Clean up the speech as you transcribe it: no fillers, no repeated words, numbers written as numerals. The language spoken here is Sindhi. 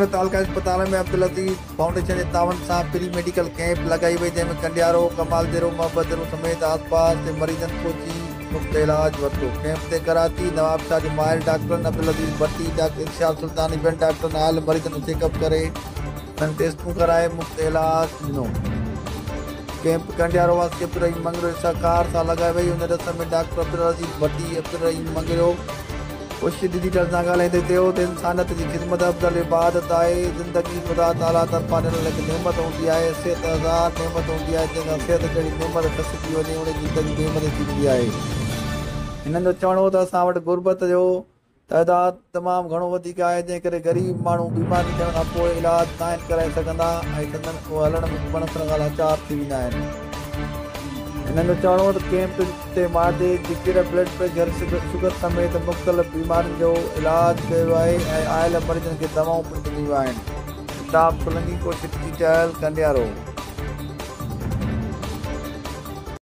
ڪنڊيارو تعلقه اسپتال ۾ عبدالعزيز فائونڊيشن جي تعاون سان فري ميڊيڪل ڪئمپ لڳائي وئي جنهن ۾ ڪنڊيارو، ڪمال ديرو، محبت ديرو سميت آس پاس جي مريضن پهچي مفت علاج ورتو. ڪئمپ تي ڪراچي، نوابشاهه جي ماهر ڊاڪٽرن عبدالعزيز ڀٽي، ڊاڪٽر ارشاد سلطاني ٻين ڊاڪٽرن آيل مريضن جو چيڪ اپ ڪري سندن ٽيسٽون ڪرائي مفت علاج ڏنو. ڪئمپ ڪنڊيارو واسي عبدالرحيم مڱريو جي سهڪار سان لڳائي وئي. ان ڏس ۾ ڊاڪٽر عبدالعزيز ڀٽي، عبدالرحيم مڱريو، خوش ڊجيٽل سان ڳالهائيندي چيو ته انسانيت جي خدمت افضل عبادت آهي، زندگي خدا تعاليٰ طرفان ڏنل هڪ نعمت هوندي آهي، صحت هزار نعمت هوندي آهي، جنهن کان صحت جهڙي نعمت کسجي وڃي ان جي زندگي بي مزي ٿي ويندي آهي. هنن جو چوڻ هو ته اسان وٽ غربت جو تعداد تمام گهڻو وڌيڪ آهي، جنهن ڪري غريب ماڻهو بيماري ٿيڻ کان پوء علاج ناهن ڪرائي سگهندا ۽ سندن اهو هلڻ وڃڻ کان لاچار ٿي ويندا آهن. هنن جو چوڻ هو ته ڪئمپ تي معدي، جگر، بلڊ پريشر، شگر سميت مختلف بيمارين جو علاج ڪيو ويو آهي ۽ آيل مريضن کي دوائون پڻ ڏنيون ويون آهن. الطاف سولنگي، ڪوشش ڊجيٽل، ڪنڊيارو.